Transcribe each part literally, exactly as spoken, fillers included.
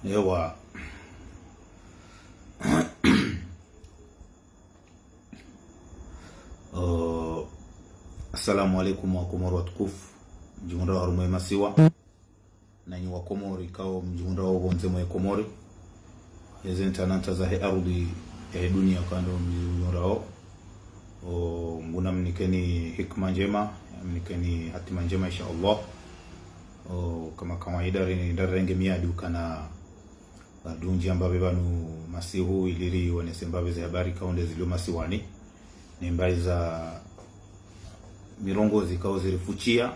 Ewa. Oh, assalamu alaikum wa Komori watukufu. Mdjihundrao harumwa ye masiwa. Nanyi wa Komori, kao mdjihundrao pvondze mwa ye Komori. Eze ntsanantsa zahe ardhwi, yahe dunia kando mdjihundrao. Oh, Mngu namnikeni hikima ndjema, namnikeni hatima ndjema, insha Allah. Oh, kama kawaida, ri-, ndarenge miadi ukana ngarudjo ndjia mbapvi pvanu masihu ili rionese mbapvi ze habari kao nde zilio masiwani. Ne mbapvi za mirongozi kao zirifushia.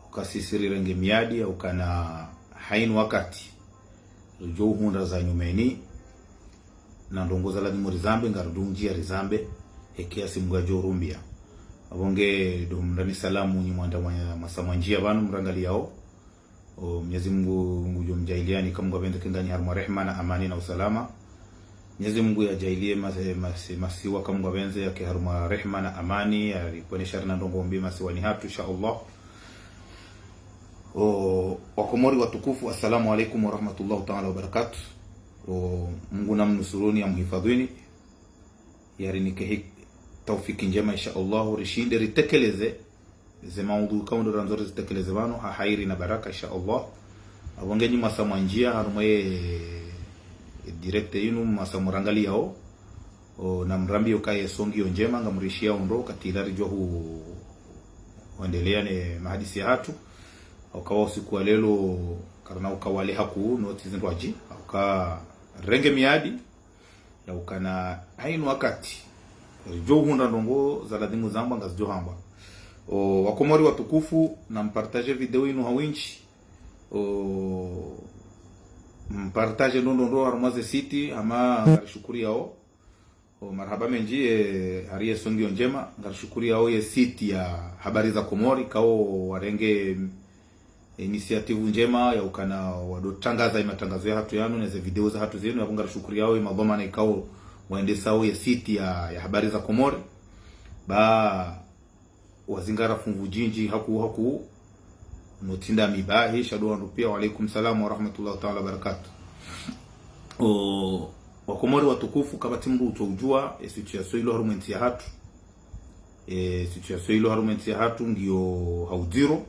Uka sisi rirenge miadi, ukana hayina wakati ridjo uhundra za nyumeni. Na ndrongoo za ladhimu rizambe, ngarudjo ndjia rizambe, he kiasi Mngu yadjo urumbia. Apvo nge ndo mrani salamu nyi mwandra mwa-, mwasa mwandjia pvanu mrangaliao. O, Mnyezi Mngu ngudjo mdjaaliani, ka Mngu apvendze, ke nganyi harumwa rehema na amani na usalama. Mnyezi Mngu yadjaaliye mas-, mas-, masiwa ka Mngu apvendze yake harumwa rehema na amani, yariponeshe harina ndrongoo mbi masiwani hatru, insha Allah. O, wa Komori watukufu, assalamu alaikum wa rahmatullahi ta'ala wa barakatuh. O, Mngu namnusuruni, yamhifadhwini, yarinike hik-, taufiki ndjema, insha Allah, rishinde ritekeleze ze maudhui kao ndo randzo rizitekeleze pvanu ha hairi na baraka, insha Allah. Apvo nge nyi mwasa mwandjia harumwa ye direct yinu, mwasa mrangaliao. O, namrambiye uka ye son ngiyo ndjema, ngamrishiao ndro, katila ridjo hu-, huendelea ne mahadisi yahatru. Uka wa usiku wa leo, karina uka wale haku, no tsi zindrwadji, uka renge miadi, ya ukana hayina wakati ridjo uhundra ndrongoo za ladhimu zambwa ngazidjo hambwa. O, wa Komori watukufu, nampartage video yinu ha windji. O, mpartage ndro ndro ndro harumwa ze site, hama ngarishukuriyao. O, marahaba mendji, e, hari ye son ngiyo ndjema, ngarishukuriyao ye site ya Habari za Komori, kao warenge initiative ndjema ya ukana wado trangaza ye matrangazo yahatru yanu, ne ze video zahatru zinu, yapvo ngarishukuriyao ye madhwamana ikao waendesao ye site ya, ya Habari za Komori. Ba wazingara funvu djindji haku, haku, no tsi ndami bahi, sha ndo wandru pia, wa alaikum salam wa rahmatullahi ta'ala wa barakatuh. O, wa Komori watukufu, kapvatsi mndru utso udjua, e situation ilo harumwa ye ntsi yahatru. E situation ilo harumwa ye ntsi yahatru ngiyo ha udziro.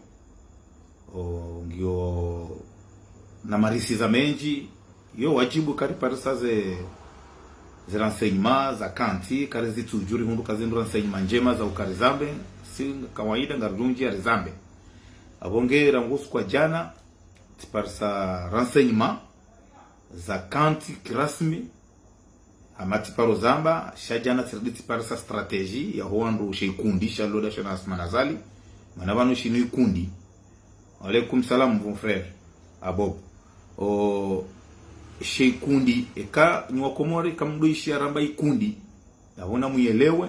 O, ngiyo na marisiza mendji. Yo wadjibu kariparisa ze, ze renseignements za kantsi, karizitsudjua rihundru ka zindru renseignements ndjema za uka rizambe, si kawaida ngaridjo ndjia rizambe. Apvo nge rangu usiku wa djana, tsiparisa renseignements za kantsi kirasmi, hama tsiparo zamba, sha djana tsirudi tsiparisa stratégie ya ho wandru she ikundi sha loda sha na Assoumani Azali. Mana pvanu shinu ikundi. Wa alaikum salam, mon frère. Abob. O, she ikundi, eka nyi wa Komori, ka mdo ishia ramba ikundi, yapvo namuyelewe,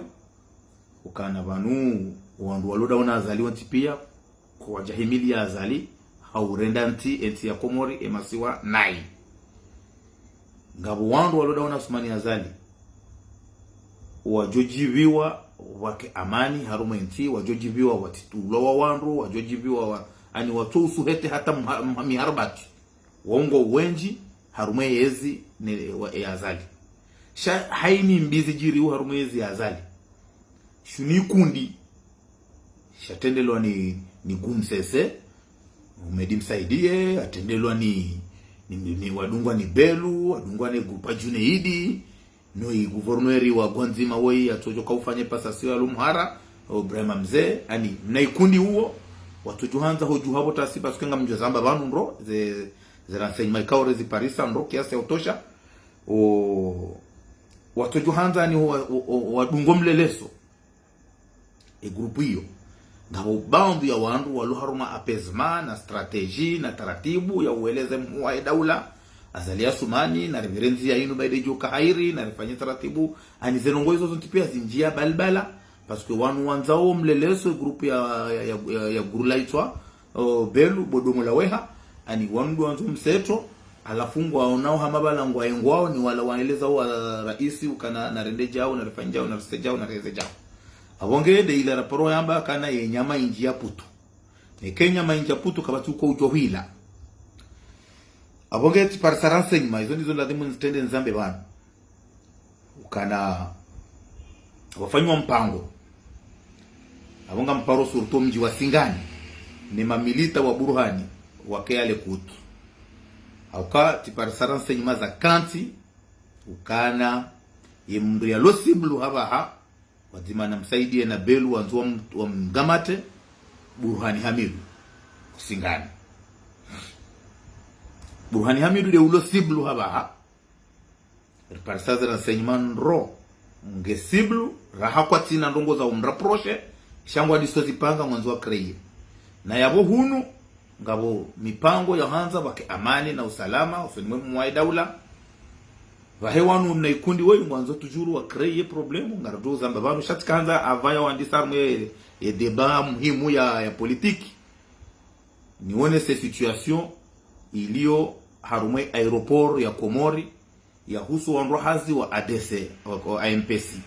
ukana pvanu, wandru waloda ona Azali wontsi pia, ko wadjahimiliya Azali, ha urenda ntsi, e ntsi ya Komori, e masiwa, nayi. Ngapvo wandru waloda ona Assoumani Azali, wadjo djipviwa wake amani harumwa ye ntsi, wadjo djipviwa watsi tulowa wandru, wadjo djipviwa wa, ani watso usuhete hata mha-, mha-, miharabati. Wao ngo wendji harumwa ye yezi ne, wa, e Azali. Sha hayina mbi zidjiriwo harumwa ye yezi ya Azali. Shinu ikundi shatrendelwa ni, ni Gumsese, Houmed Msaidié, hatrendelwa ni, ni, ni, ni wadungwa ni Belou, wadungwa ni groupe Djouneid, no i gouverneur wa Ngazidja woyi yatsodjo ka ufanye passation ya lumhara, o Ibrahima Mze, ani mna ikundi uwo, watsodjo handza hodju hapvo tasi, parce que ngamdjo zamba pvanu ndro, ze, ze renseignements ikao riziparisa ndro kiasi ya utosha, o, watsodjo handza ani wa, wa, wa, wadungo mleleso e groupe iyo. Ngapvo baadhwi ya wandru walo harumwa apaisement na stratégie na taratibu ya ueleze mhuu wa e daula, Azali Assoumani, na ripvire ndzia inu baida idjo ka hairi, na rifanye taratibu, ani ze ndrongoo izo zontsi pia zindjia balbala, parce que wanu wandzao mleleso e groupe ya, ya, ya, ya, ya guru la itswa, o, Belou, bo dongo la weha, ani wanu ndo wandzo mseto, halafu ngwaonao hama pvala ngwaengwao ni wala waelezao wa raisi ukana na rende djao, na rifanye djao, na rise djao, na reze djao. Apvo nge nde ila rapport yamba kana ye nyama indji ya putu. Neke nyama indji ya putu kapvatsi uko udjo hwila. Apvo nge tsiparisa renseignement, izo ndizo lazimu nizitende nizambe pvanu. Ukana wafanyiwa mpango. Apvo ngamparo surtout mdji wa Singani, ne mamilita wa Burhani, wake à l'écoute. Hauka tsiparisa renseignement za kantsi, ukana ye mndru yalo cible hapvaha, wadzima na Msaidie na Belu wandzo wam-, wamgamate, Burhani Hamidu, Singani. Burhani Hamidu nde ulo cible hapvaha. Riparisa ze renseignement ndro, nge cible, raha kwatsina ndrongo za umrapprocher, sha ngwandiso zipanga ngwandzo wa créer. Na yapvo hunu, ngapvo mipango ya handza pvake amani na usalama, usoni mwe mwayi daula. Pvahe wanu mna ikundi woyi ngwandzo toujours wa créer problème, ngaridjo zamba pvanu, sha tsikandza apvaya wandisa harumwe ye débat muhimu ya, ya politique. Niwonese situation iliyo harumwe aéroport ya Komori, yahusu wandru wa hazi wa A D C, wa, wa A M P C.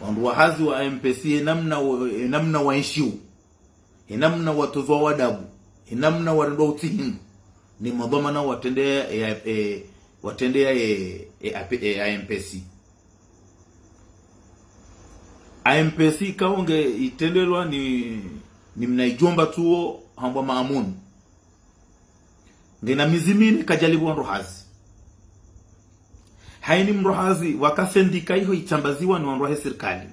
Wandru wa hazi wa A M P C, ye namna wa, ye namna waenshio, ye namna watozwa adabu, ye namna warendwa utsihindru, ne madhwamana watrende ya, ya, e, watrende ya, e, e, A P, e, A M P C. A M P C ikao nge itrendelwa ni, ni mna idjomba tsuo hambwa Maamun. Ngena mezi mine kadjalipvwa wandru hazi. Hayini mndru hazi, pvwaka sendika iho itsambaziwa ni wandru wahe sirikali.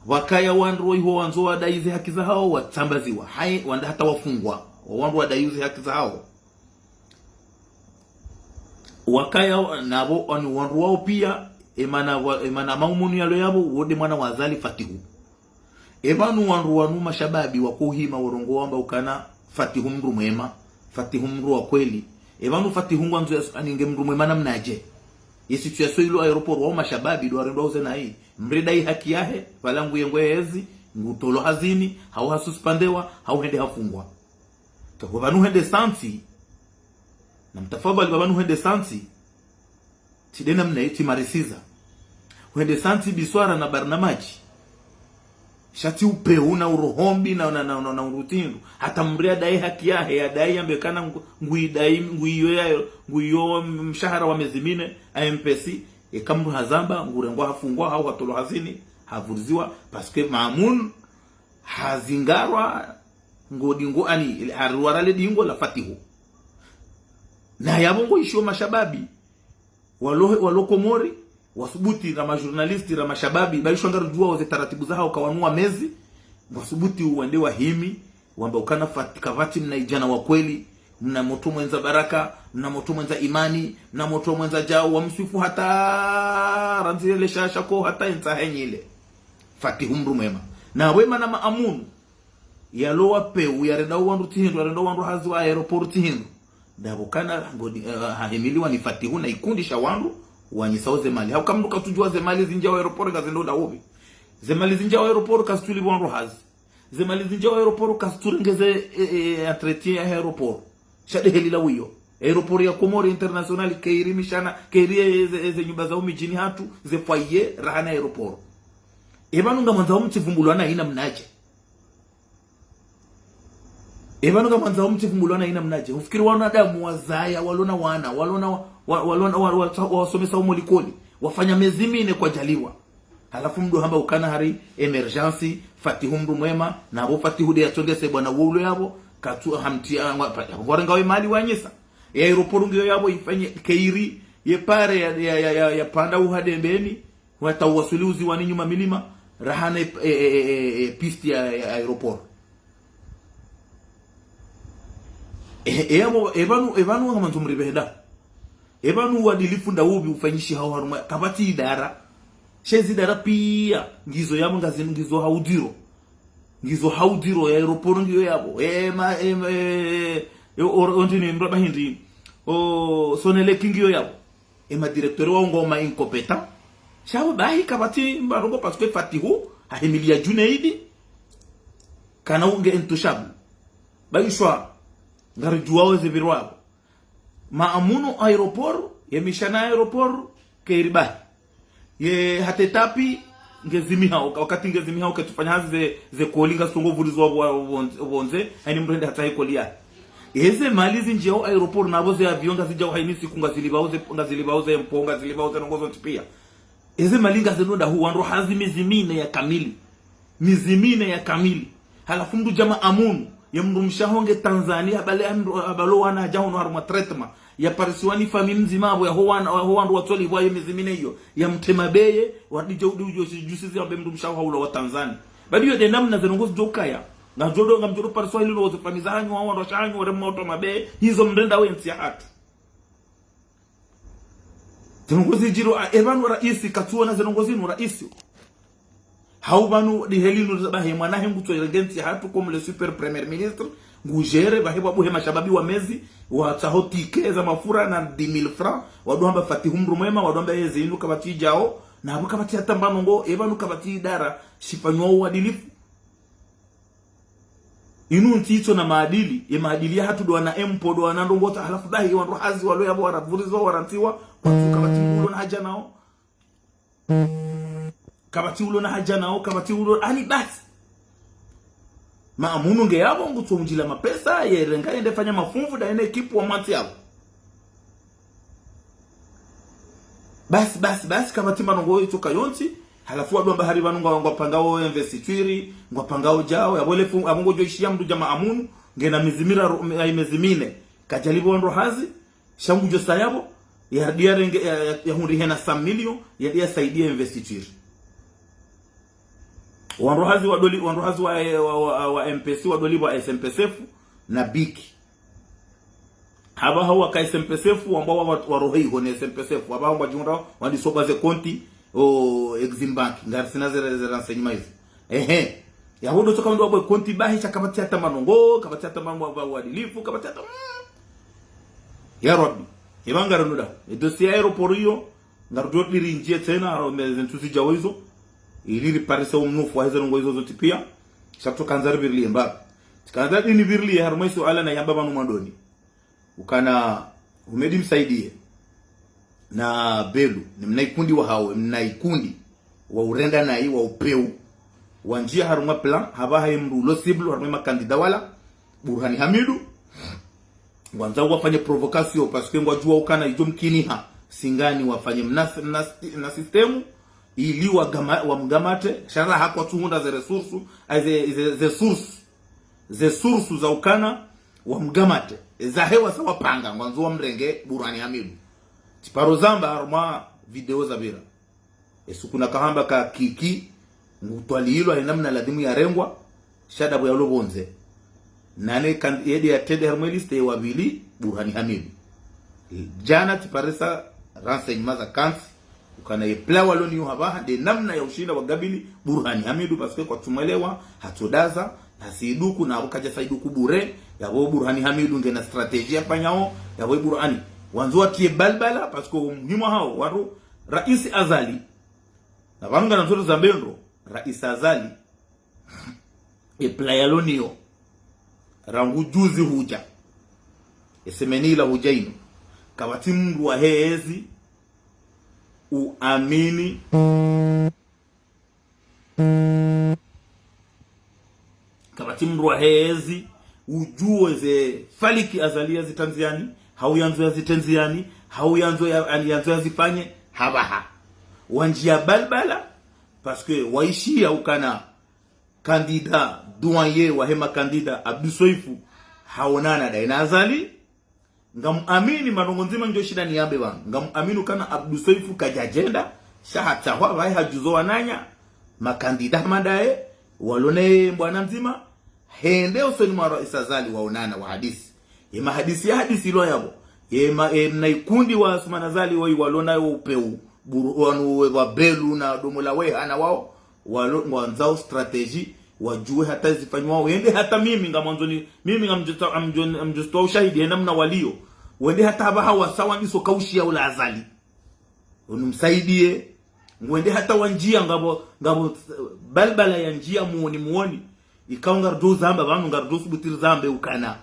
Pvwakaya wandru iho wandzo wadai ze haki zahao watsambaziwa. Hayi, wanda hata wafungwa. Wandru wadai ze haki zahao. Wakaya napvo, ani wandru wao pia, emana wa, emana Maamun yalo yapvo, wo nde mwana wa Azali Fatihu. Epvanu wandru wanu mashababi wakohima worongoa wamba ukana Fatihu mndru mwema, Fatihu mndru wa kweli. Epvanu Fatihu ngwandzo ya, ani nge mndru mwema namnadje? Ye situation ilo aéroport wao mashababi ndo warendwa uze nayi. Mndru yadai haki yahe, pvala nguye ngwe hezi, ngutolwa hazini, hau hasuspendewa, hau hende hafungwa. Kako pvanu hende sansi, na mtafadhali pvanu hende sansi, tsi nde namna itsi marisiza. Hende sansi biswara na barnamaji. Sha tsi upvewu na urohombi na, na, na, na, na urutindu. Hata mndru yadai haki yahe, yadai yambe kana ngu-, nguidai, nguiyo yayo, nguiyo mshahara wa mezi mine, A M P C, eka mndru hazamba, ngurengwa hafungwa, hau hatolwa hazini, havuriziwa, parce que Maamun, hazingarwa, ngo dingo ani, hariwara le dingo la Fatihu. Na yapvo ngoishio mashababi, walo, walo Komori, wasubuti ra majournaliste ra mashababi, baishwa ngaridjuao ze taratibu zahao kawanu wa mezi, wasubuti wende wahimi, wamba ukana Fat-, kapvatsi mna idjana wa kweli, mna motro mwendza baraka, mna motro mwendza imani, mna motro mwendza djau, wamswifu hata randzi le shasha ko hata entsa henyile. Fatihu mndru mwema. Na wema na Maamun, yalo wa pewu, yarenda wandru tsi hindru, yarenda wandru hazi wa aéroport tsi hindru. Ndapvo kana ngodi, eh, hahimiliwa ni Fatihu na ikundi sha wandru, wanyisao ze mali. Hauka mndru katsudjua ze mali zindjao aéroport ngazendo ndahupvi. Ze mali zindjao aéroport kazitsulipvwa wandru hazi. Ze mali zindjao aéroport kazitsurengeze, eh, eh, entretien ya aéroport. Sha nde heli la wiyo. Aéroport ya Komori International, kayiri mishana, kayiri eze, eze nyumba za umidjini hatru, ze foyer, raha na aéroport. Epvanu ngamwandzao mtsivumbulwa na ina mnadje? Epvanu ngamwandzao mtsivumbulwa na ina mnadje? Ufikiri wanadamu wazaya, walona wana, walona wa-, wa-, walona wa-, wa-, wa-, wasomesa umo likoli, wafanya mezi mine kwadjaliwa. Halafu mndru hamba ukana hari émergence, Fatihu mndru mwema, napvo Fatihu nde yatsongese bwana wo ulo yapvo, katsu hamtia, ngwa-, pa-, yapvo ngwarenga we mali wanyisa. Ye aéroport ngiyo yapvo ifanye kayiri, ye pare ya, ya, ya, ya, ya panda uha Dembeni, wata uwaswili Uziwani nyuma milima, raha na e, e, e, e, e, piste ya, ya aéroport. E, e, yapvo, epvanu, epvanu wangamandzo mripveheda. Epvanu uadilifu ndahupvi ufanyishihao harumwa, kapvatsi idara. Sha ezi idara pia, ngizo yapvo ngazi, ngizo ha udziro. Ngizo ha udziro ya aéroport ngiyo yapvo. E, ma, e, ma, e, e, e, o, o, ndini mraba hindri. O, Sonelec ngiyo yapvo. E ma directeur wao ngo ma incompétent. Sha pvo bahi kapvatsi mbarongo parce que Fatihu, hahimilia Junaidi. Kana unge intouchable. Baishwa, ngaridjuao ze pvirwa yapvo. Maamun aéroport, ye mishana aéroport, kayiri bahi. Ye hata etapi, ngezimihao, wakati ngezimihao, ketsufanya hazi ze, ze koli ngazisongo vurizwa pvo-, pvondze, pvondze, hayini mndru hende hatsahe koli yahe. Eze mali zindjiao aéroport na pvo ze avion ngazidjao hayina siku, ngazilipvao ze, ngazilipvao ze impôt, ngazilipvao ze ndrongoo zontsi pia. Eze mali ngazendo ndahu? Wandru hazi mezi mine ya kamili. Mezi mine ya kamili. Halafu mndru djama Amunu, ye mndru mshe waho nge Tanzania, habale amndru, habalo wana hadja hunu harumwa traitement. Yaparisiwa ni famiyi mdzima apvo, yaho wana, yaho wandru watsolipvwa ye mezi mine iyo. Yamtrema beye, wadidje udi udjo si, djusi zi ambe mndru mshe waho haula wa Tanzania. Badi iyo nde namna ze ndrongoo zidjo kaya. Ngamdjo do, ngamdjo do parisiwa hili lo ze famiyi zahanyu, wao wandru washe wahanyu, waremwa oto mabeye, hizo mrenda we ntsi yahatru. Ze ndrongoo zidjiri, a, e pvanu raisi, katsuona ze ndrongoo zinu raisi. Hau pvanu diheli nu zabahe mwana he ngutso irenge ntsi yahatru comme le super premier ministre, ngudjere, pvahe pvwabuhe mashababi wa mezi, watsaho ticket za mafura na dix mille francs, wadu hamba Fatihu mndru mwema, wadu hamba ezi inu kapvatsi djao, na apvo kapvatsi hata mba ndrongoo, e pvanu kapvatsi idara, shifanywa uadilifu. Inu ntsi itso na maadili, ye maadili yahatru ndo wana impôt, ndo wana ndrongoo ta, halafu bahi, wandru hazi walo yapvo, warapvurizwa, warantsiwa, wandru kapvatsi ulo na hadja nao. Kapvatsi ulo na hadja nao, kapvatsi ulo, ani basi. Ma Amunu nge yapvo, ngutso undjila mapesa, yerenga, yende fanya mafumvu, nda yene ekipu wa mwantsi yapvo. Basi, basi, basi, kapvatsi mba ndrongoo itsoka yontsi, halafu wadu amba hari pvanu ngwa, ngwapangao investiture, ngwapangao djao, yapvo le fu, apvo ngodjo ishiya mndru djama Amunu, ngena mezi miraru, me, ayi mezi mine. Kadjalipvwa wandru hazi, sha ngudjo saya pvo, yaridi yarenge, ya, ya, yahundri hena cent millions, yaridi yasaidiye investiture. Wandru hazi wadoli, wandru hazi wa, wa, wa, wa M P C wadolipvwa S M P C F na biki. Hapvaha waka S M P C F, wamba wa, wa, warohe iho ne S M P C F, hapvaha ngwadjihundra, wandiso pvwa ze konti, o, Exim Bank, ngarisina ze, ze renseignements izi. Ehe. Yapvo ndo tsoka mndru wapvwe konti bahi sha kapvatsi hata mba ndrongoo, kapvatsi hata mba, mba, mba uadilifu, kapvatsi hata, mm. Ya Rabbi. Eba ngarinoda. E dossier ya aéroport iyo, ngarudjo diri ndjiye tsena, haro me ze ntsu zidjao izo. Ili riparise o mnofu wahe ze ndrongoo izo zontsi pia. Sha tsu kandza ripvirilie mbapvi. Tsikandza dini pvirilie harumwa isuala nayamba pvanu mwandoni. Ukana Humedi Msaidie na Belu, ni mna ikundi wahawo, mna ikundi wa urenda nayi wa upeu. Wandjia harumwa plan, hapvaha ye mndru ulo cible, harumwa ye makandida wala, Burhani Hamidu. Ngwandzao wafanye provocation, parce que ngwadjua ukana idjo mkiniha, Singani wafanye mna, mna, mna système, ili wagama, wamgamate, sha raha kwatsuhundra ze ressources, a, ze, ze, ze sources. Ze sources za ukana wamgamate, eza hewa sa wapanga, ngwandzo wamrenge Burhani Hamidu. Tsiparo zamba harumwa video zapvira. Esuku nakahamba ka Kiki, ngutwalilwa he namna ladhimu yarengwa, sha ndapvo yalo pvondze. Nane kan-, yedi yatrende harumwa liste ya wapvili, Burhani Hamidu. Djana tsiparisa renseignements za kantsi, ukana ye plan walo nayo hapvaha, nde namna ya ushinda wagabili Burhani Hamidu, parce que kwatsumwelewa, hatsodaza, na Saiduku, na apvo kadja Saiduku bure, yapvo Burhani Hamidu ngena stratégie yafanyao, yapvo Burhani. Wandzo watriye balbala, parce que muhimu hawo, wandru, Raisi Azali, na pvanu ngana ndzoro za mbendro, Raisi Azali, e plan yalo nayo, rangu juzi hudja. E semaine ila hudja inu. Kapvatsi mndru wahe ezi uamini. Kapvatsi mndru wahe ezi udjuwe ze faliki Azali yazitandziani, hau yandzo yazitandziani, hau yandzo ya, yandzo yazifanye, hapvaha. Wandjia balbala, parce que waishiya ukana candidat doyen wahe makandida Abdou Soefo haonana ndaye na Azali. Ngamuamini, mandrongo ndzima ndjo shinda niyambe pvanu. Ngamuamini ukana Abdou Soefo kadja djenda, sha hatsahwa pvahe hadjuzo wananya, makandida hama ndaye, walo ne mbwana ndzima, hende usoni mwa Raisi Azali waonana wahadisi. Ye mahadisi yahadisilwa yapvo. Ye ma, ye mna ikundi wa Assoumani Azali woyi walo nayo upeu, buru, wanu we wa Belu na Domola we hana wao, walo ngwandzao stratégie, wadjuwe hata zifanywao. Yende hata mimi ngamwandzo ni, mimi ngamdjo ta, amdjo, amdjo towa ushahidi, hena mna walio. Wende hata hapvaha wasa wandiso kaushiya ula Azali. Unu Msaidie. Ngwende hata wandjia ngapvo, ngapvo balbala yandjia muoni muoni. Ikao ngaridjo zamba pvanu, ngaridjo subutu rizambe ukana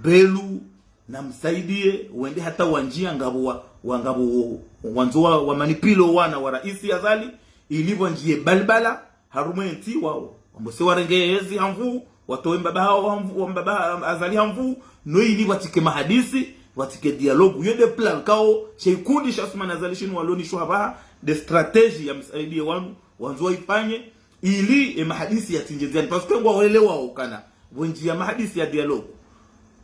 Belu na Msaidie, wende hata wandjia ngapvo wa, wa ngapvo wo, wandzo wa, wa manipule wana wa Raisi Azali, ili pvwandjie balbala, harumwa entsi wao. Wambo se warenge ezi ha nvuu, Watowe mbaba hawo wa mvu-, wa mbaba Azali ha mvu, no ili watsike mahadisi, watsike dialogue. Iyo nde plan ikao she ikundi sha Assoumani Azali shinu walo nasho hapvaha, nde stratégie ya msaidie wanu, wandzo waifanye, ili ye mahadisi yatsindje ndziani. Parce que ngwaelewa ukana, pvo ndjia mahadisi ya dialogue,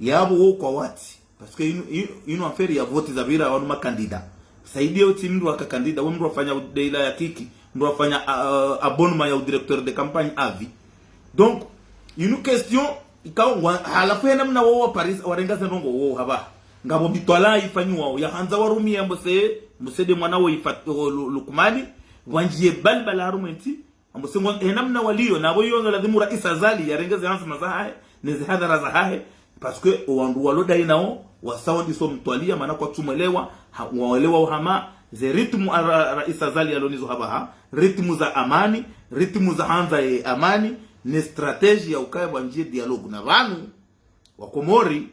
yapvo wo kwawatsi. Parce que inu, inu, inu affaire ya vote zapvira wanu makandida. Saidie utsi mndru aka kandida, we mndru afanya udeila ya kiki, mndru afanya, ah, ah, abonnement ya udirecteur de campagne à vie. Donc, inu question, ikao ngwa, halafu he namna wo wa Paris, warenga ze ndrongoo wo hapvaha. Ngapvo mitwalaa ifanyiwao, ya handza warumie mbo se, mbo se nde mwana wo ifa-, o Lu-, Lukmani, wandjie balbala harumwa entsi, ambo se ngo, he namna walio, na pvo iyo nge lazimu Raisi Azali yarenge ze anzima zahahe, ne ze hadhara zahahe, parce que o wandru walo dayi nawo, wasawa ndiso mtwalia, mana kwatsumwelewa, ha, waelewa uhama, ze rythme a ra-, Raisi Azali yalo nazo hapvaha, rythme za amani, rythme za handza ye amani, ne stratégie ya ukaya pvwandjie dialogue na pvanu, wa Komori,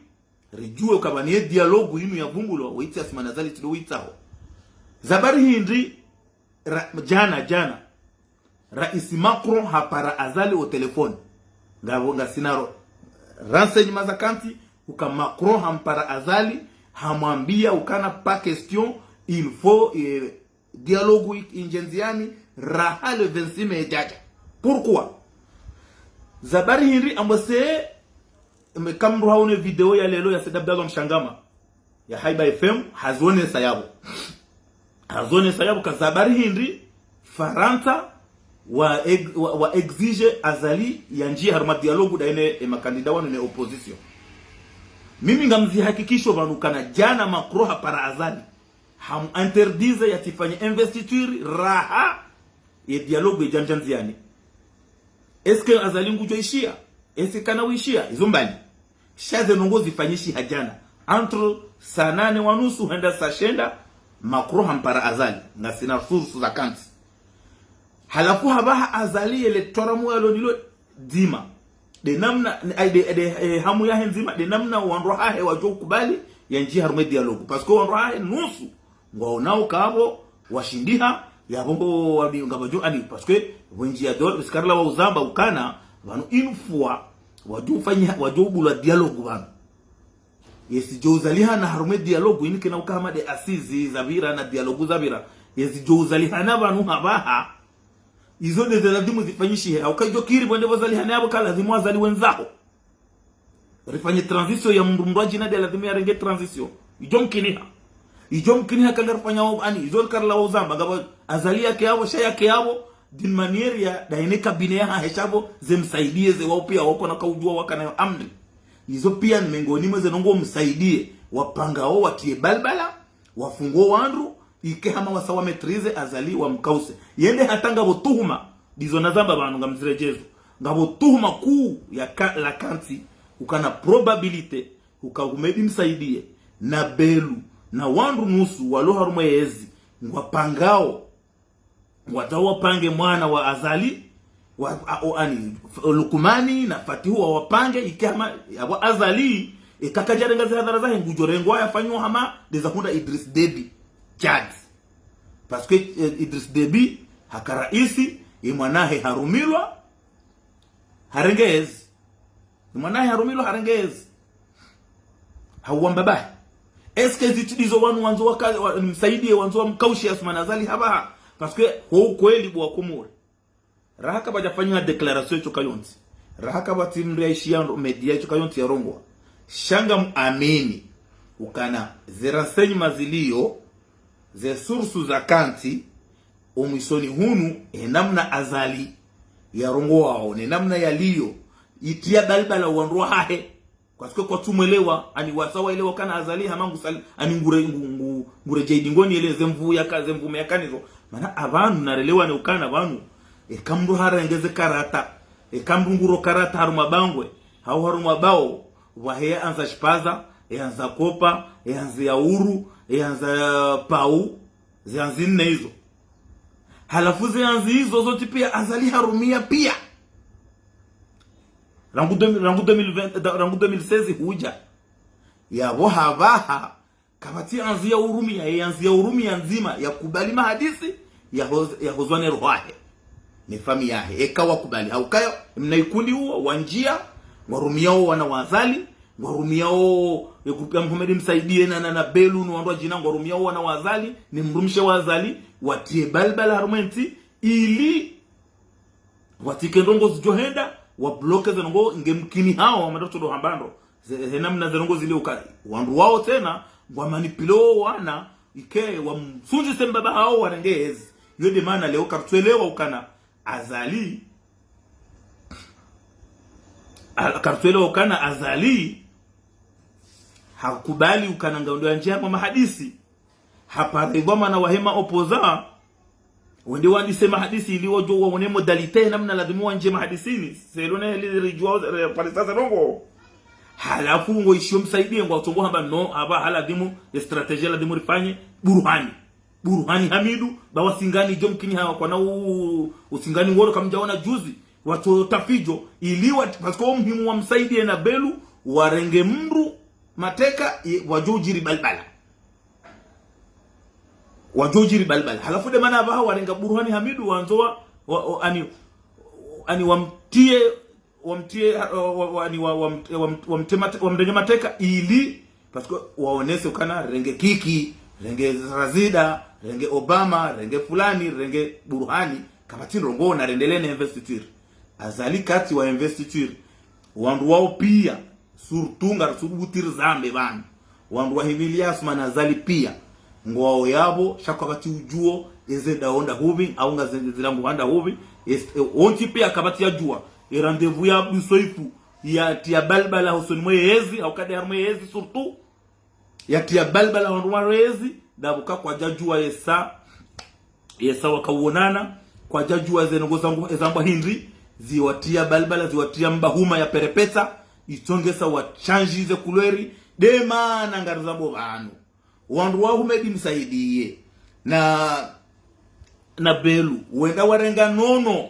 ridjuwe uka pvanu ye dialogue inu ya vungulwa, witsi Assoumani Azali tsi ndo witsaho. Za habari hindri, ra-, djana, djana. Raisi Macron hapara Azali o telefoni. Ngapvo, ngasina ro-, renseignements za kantsi, uka Macron hampara Azali, hamwambia ukana pas question, il faut, eh, dialogue i-, indje ndziani, raha le vingt-six mai yadja. Pourquoi ? Za habari hindri, ambo se, me kamru haone video ya leo ya Said Abdallah Mshangama ya Haiba F M, hazionesa yapvo. Hazionesa yapvo ka za habari hindri, Farantsa wa ex-, wa, wa exige Azali yandjie harumwa dialogue dayi ne, e makandida wanu ne opposition. Mimi ngamzihakikisho pvanu kana djana Macron hapara Azali, hamu interdire yatsifanye investiture raha ye dialogue idjandja ndziani. Est-ce que Azali ngudjo ishia ? Est-ce que kana wishia ? Izo mbali. Sha ze ndrongoo zifanyishiha djana. Entre saa nane wa nusu hwenda saa shenda, Macron hampara Azali. Ngasina sources za kantsi. Halafu hapvaha Azali yele twaramu yalo nalo ndzima. Nde namna, ay, nde, nde, eh, hamu yahe ndzima, nde namna wandru wahahe wadjo ukubali, yandjie harumwa dialogue. Parce que wandru wahahe nusu, ngwaonao uka pvo washindiha, yapvo ngo wani ngapvadjo ani, parce que pvwendji ya dol-, sikarila wa uzamba ukana, pvanu une fois, wadjo ufanya, wadjo ubula dialogue pvanu. Yezi djo uzalihana harumwa dialogue, ini kena uka hama nde assises zapvira na dialogue zapvira. Yezi djo uzalihana pvanu hapvaha, izo nde ze lazimu zifanyishihe. Hauka idjo kiri pvwende pvwazalihane yapvo ka lazimu Azali wendzaho. Rifanye transition ya mndru mndru adjina nde lazimu yarenge transition. Idjo mkiniha. Idjo mkiniha ka ngarifanyao ani, izo rikarila wa uzamba, ngapvo Azali yake yapvo, sha yake yapvo, d'une manière ya, dayi ne cabinet yahahe sha pvo, ze msaidie ze wao pia wako na kaudjua wakana yo amri. Izo pia ni mengoni mwa ze ndrongoo msaidie, wapangao, watie balbala, wafungo wandru, ike hama wasa wa maîtriser Azali wamkause. Yende hata ngapvo tuhuma, ndizo nazamba pvanu ngamziredjezo. Ngapvo tuhuma kuu ya ka-, la kantsi, ukana probabilité, uka Houmed Msaidié, na Belou, na wandru nusu walo harumwa yezi, ngwapangao, ngwadjao wapange mwana wa Azali, wa, a, o, ani, F-, Lukumani na Fatihu wawapange, ike hama, yapvo Azali, eka kadjarenga ze hadhara zahe ngudjo rengwa yafanywa hama, nde za hundra Idriss Déby, Tchad. Parce que, eh, Idriss Déby, haka raisi, ye mwanahe harumilwa, harenge yezi. Ni mwanahe harumilwa harenge yezi. Hauwa mbabahe. Est-ce que zitsi ndizo wanu wandzo waka-, wa-, Msaidié wandzo wamkaushe Assoumani Azali hapvaha ? Parce que, ho ukweli bo wa Komori, raha kapvadjafanywa déclaration yetsoka yontsi. Raha kapvatsi mndru yaishiya ndo média yetsoka yontsi yarongowa. Sha ngamuamini ukana ze renseignements zilio, ze sources za kantsi, omwisoni hunu, he namna Azali yarongowao, ne namna yalio, itriya balbala wandru wahahe. Parce que kwatsumwelewa, ani wasa waelewa kana Azali hama ngusali, ani ngure, ngu-, ngu-, ngure djaidi ngoni ele ze mvu yaka, ze mvume yakanizo. Mana apvanu narelewane ukana pvanu, eka mndru harenge ze karata, eka mndru nguro karata harumwa bangwe, hau harumwa bao, pvwahe yaandza shipaza, yaandza kopa, yaandza yauru, yaandza pau, ze yandzi nne izo. Halafu ze yandzi izo zontsi pia Azali harumia pia. Rangu deux mille, rangu deux mille vingt, da-, rangu deux mille seize hudja. Yapvo hapvaha, kapvatsi yandzi yaurumia, ye yandzi yaurumia ndzima, yakubali mahadisi, yahoz-, yahozwa ne roho yahe, ne famiyi yahe. Eka wakubali, hauka yo, mna ikundi uwo, wandjia, Ngwarumiao wana wa Azali, ngwarumiao ye groupe ya Mohamed Msaidie na, na, na Belu no wandru wadjina, ngwarumiao wana wa Azali, ne mdrumshe wa Azali, watriye balbala harumwa entsi, ili watsike ndrongoo zidjo henda, wabloke ze ndrongoo, nge mkini hawo, wamandro tsodo hamba ndro. Ze, he namna ze ndrongoo zile uka, wandru wawo tsena, ngwamanipule wo wana, ike, wamsundjise mbaba hawo, warenge ezi. Yo nde mana leo kartsuelewa ukana Azali, a-, kartsuelewa ukana Azali, hakubali ukana ngaundro yandjie harumwa mahadisi. Hapara idhwamana wahe ma opposants, wende wandise mahadisi ili wadjo waone modalité namna ladhimu wandjie mahadisini. Selon ne li ridjuwa, re-, pare sasa ndrongoo. Halafu ngoishiyo Msaidie ngwatsongo hamba no, hapvaha ladhimu, ye stratégie ladhimu rifanye, Buruhani. Buruhani Hamidu, ba wasingani djo mkini hawa kwana u-, usingani woro kamdjaona juzi, watso tafijo, ili wat-, parce que wo muhimu wa Msaidie na Belu, warenge mdru mateka, ye, wadjo udjiri balbala. Wadjo udjiri balbala. Halafu nde mana hapvaha warenga Buruhani Hamidu wandzo wa, wa, wa, ani, ani wamtriye, wamtriye, wa, wa, wa, ani wa, wa, wam-, wam-, wamte mate-, wamrenge mateka ili, parce que waonese ukana renge Kiki, renge Razida, renge Obama, renge fulani, renge Buruhani, kapvatsi ndrongoo na rendelee ne investiture. Azali kati wa investiture. Wandru wawo pia, surtout ngarisubutu rizambe pvanu. Wandru wa Himili Assoumani Azali pia. Ngwawo yapvo, sha kapvatsi udjuo, eze ndawo ndahupvi, au ngaze-, zilangu handa hupvi, es-, e, wontsi pia kapvatsi yadjuwa. E rendez-vous ya Abdou Soefo, yatriya balbala hosoni mwe ezi, au kade harumwe ezi surtout. Yatriya balbala wandru wa ezi, ndapvo ka kwadjadjuwa yesa, yesa wakawonana, kwadjadjuwa ze ndrongoo zangu, ezambwa hindri, ziwatriya balbala, ziwatriya mbahuma ya perepetsa, itsongesa wachanjize kulweri, nde mana ngarizambo pvanu. Wandru wa Mohamed Msaidie, na na Belu, wenda warenga nono.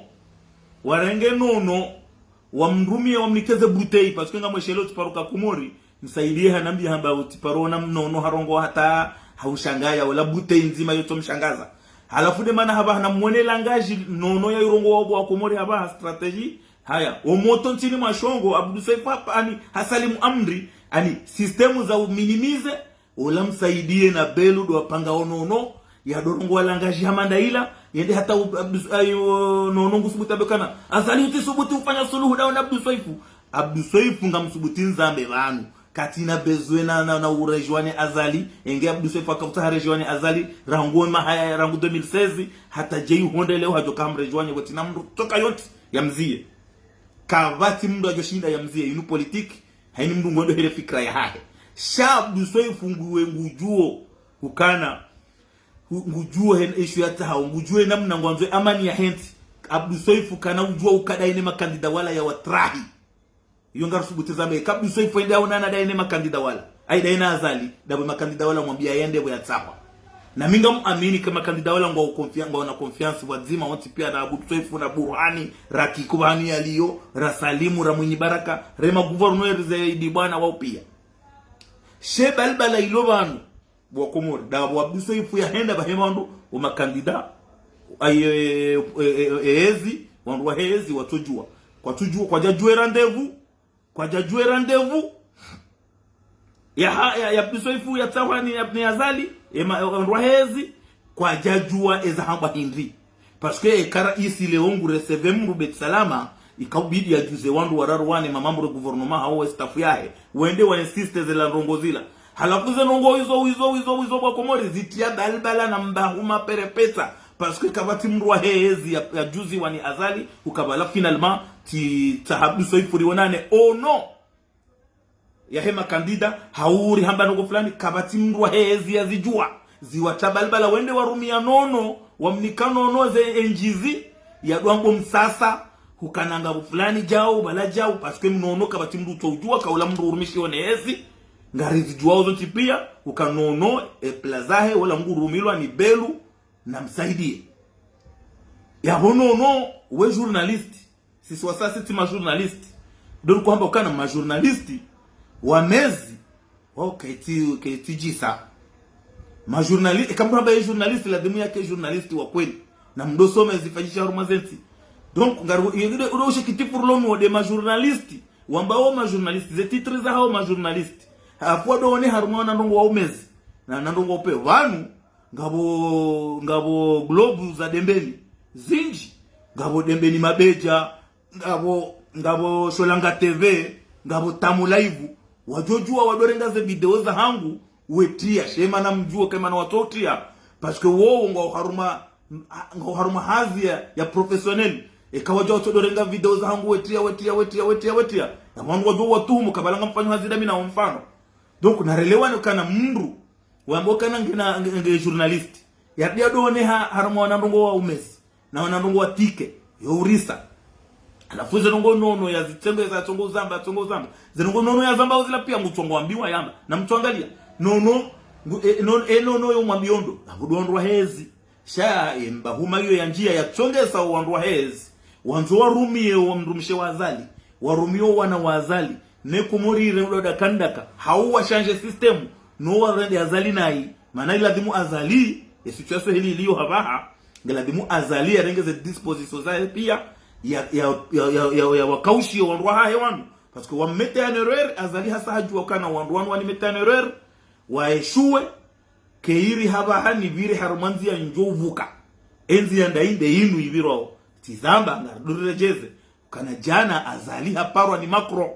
Warenge nono, wamrumiye wamnikeze bouteille, parce que ngamwesheleo tsiparo ka Komori, Msaidie hanambia hamba utsiparo ona mnono harongoa hata haushangaya, wala bouteille ndzima yotso mshangaza. Halafu nde mana hapvaha namwone langage nono ya irongoa wo wa Komori hapvaha stratégie. Haya, wo moto ntsini mwa shongo, Abdou Soefo hapva, ani, hasalimu amri, ani, système za uminimiser, ola Msaidie na Belu ndo wapanga wo nono, ya ndo rongoa langage hama nda ila, yende hata u-, Abdou-, ayo, nono ngusubutu hamba ukana Azali utsisubutu ufanya suluhu ndawe na Abdou Soefo. Abdou Soefo ngamsubutu nizambe pvanu. Katsina besoin na, na, na urejoindre Azali, enge Abdou Soefo haka utsaha rejoindre Azali, rangu ema haya, rangu deux mille seize, hata djeyi honde leo hadjo ka hamrejoindre, kwatsina mdru tsoka yontsi yamziye. Kapvatsi mdru yadjoshinda yamziye, inu politique, haini mdru ngwendo hele fikira yahahe. Sha Abdou Soefo nguwe ngudjuo, ukana, ngu-, ngudjuo he issue yatsahao, ngudjuo namna ngwandzo amani yahe ntsi. Abdou Soefo kana udjuo uka ndaye ne makandida wala yawatrahi. Iyo ngarisubutu zambe, ka Abdou Soefo ende aonana ndaye ne makandida wala. Ayi ndaye na Azali, ndapvo makandida wala mwambia yende pvo yatsahwa. Na mi ngamuamini ka makandida wala ngwao confia-, ngwaona confiance pvwadzima wontsi pia na Abdou Soefo na Buruhani, ra Kiki pvanu yaliyo, ra Salimu, ra Mwinyi Baraka, re ma gouverneurs ze idi bwana wao pia. She balbala ilo pvanu, bo wa Komori, ndapvo Abdou Soefo yahenda pvahe pvandru, wo makandida, ayi, e, e, e, e, ezi, wandru wahe ezi, watsodjuwa. Kwatsodjuwa, kwadjadjuwa rendez-vous, kwadjadjuwa rendez-vous. Ya ha-, ya, ya Abdou Soefo yatsahwa ni, ni Azali, ema, e, wandru wahe ezi, kwadjadjuwa eza hambwa hindri. Parce que eka raisi leo ngu recevoir mdru Beit Salam, ikaubidi yadjuze wandru wararu wane ma membres gouvernement hao we staff yahe. Wende wa insister zela ndrongoo zila. Halafu ze ndrongoo izo, izo, izo, izo bo wa Komori zitriya balbala na mbahuma perepetsa. Parce que kapvatsi mdru wahe ezi ya, yadjuziwa ni Azali, ukapvala finalement, tsi, tsaha Abdou Soefo rionane, oh non. Yahe makandida, hau rihamba ndrongoo fulani, kapvatsi mdru wahe ezi yazidjuwa. Ziwatriya balbala wende warumia nono, wamnika nono ze enjizi, ya ndo wambo msasa, hukana ngapvo fulani djau, pvala djau, parce que mnono kapvatsi mdru utso udjuwa, ka ula mdru urumishiwa ne ezi, ngarizidjuwao zontsi pia, huka nono, e plaza he, wala ngu rumilwa ni Belu, na Msaidie. Yapvo nono, we journaliste, sisi wasaya tsi ma journaliste. Ndo riko hamba ukana ma journaliste wa mezi, wao ketsi, ketsi djisa. Ma journali-, eka mdru hamba ye journaliste, ladhimu yake journaliste wa kweli. Na mdru usoma ezifanyisha harumwa ze ntsi. Donc, ngari, iyo, iyo, iyo ushikitifu rilo nuwo nde ma journaliste Wamba wo ma journaliste, ze titre za hao ma journaliste. Halafu wadjo one harumwa wana ndrongoo wa umezi. Na, na ndrongoo wa upvehe. Pvanu, ngapvo, ngapvo globe za Dembeni. Zindji. Ngapvo Dembeni Mabedja. Ngapvo, ngapvo Sholanga T V. Ngapvo Tamu Live. Wadjo djuwa wadjo renga ze video za hangu. Wetria, sha ema namdjuwe eka ema na watso utria. Parce que wowo ngwao harumwa, ngwao harumwa hazi ya, ya professionnel. Eka wadja watso djo renga video za hangu wetria, wetria, wetria, wetria, wetria. Na wandru wadjo watuhumu, kabla ngamfanyo hazi dami na mfano. Donc, narelewane ukana mndru, wamba ukana nge na, nge, nge journaliste. Yadja djo one ha, harumwa wana ndrongoo wa umezi. Na wana ndrongoo wa tike, yo urisa. Halafu ze ndrongoo nono ya zitsengo za tsongo uzamba, tsongo uzamba. Ze ndrongoo nono ya zamba uzila pia ngutsongo wambiwa yamba. Na mtsoangalia. Nono, ngu, e, non, e nono yo mwambiyo ndo. Na ngudjo wandru wa hezi. Sha, e, mba huma yo ya ndjia ya tsongesa wandru wa hezi. Wandzo warumie wo mdrumshe wa Azali. Warumie wo wana wa Azali. Ne Komori ire udo dakandaka. Hau wa change système. No warende Azali nayi. Mana iladhimu Azali. E situation heli iliyo hapvaha. Ngiladhimu Azali yarenge ze dispositions zahe pia, ya, ya, ya wakaushi wandru wahahe wanu. Parce que wa mettre en erreur, Azali hasa hadjuwa ukana wandru wanu wani mettre en erreur, wa échoué, kayiri hapvaha nipvire harumwa ndzia ndjo uvuka. E ndzia ndayi nde inu ipvirwao. Tsi zamba, ngaridjo riredjeze. Ukana djana Azali haparwa ni Macron.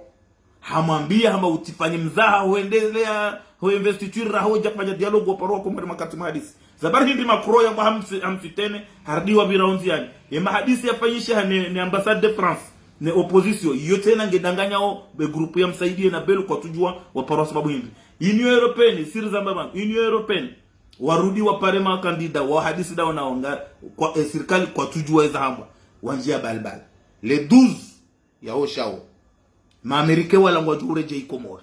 Hamwambia hamba utsifanye mzaha, huendelea, ho investiture, raho udja fanya dialogue, waparwa Komori makati mahadisi. Za bari hindri Macron yamba hamsi-, hamsitene, harudi wapvira ondziani. Ye mahadisi yafanyisha ne, ne ambassade de France, ne opposition, iyo tsena ngedanganyao, be groupe ya Msaidie na Belou kwatsudjuwa, waparwa sababu hindri. Union Européenne, siri zamba pvanu, Union Européenne, warudi wapare makandida, wahadisi dao nao nga, kwa, e, sirikali kwatsudjuwa eza hambwa, wandjia balbala. Le douze, ya oshao. Ma Américains wala ngwadjo uredjei Komori.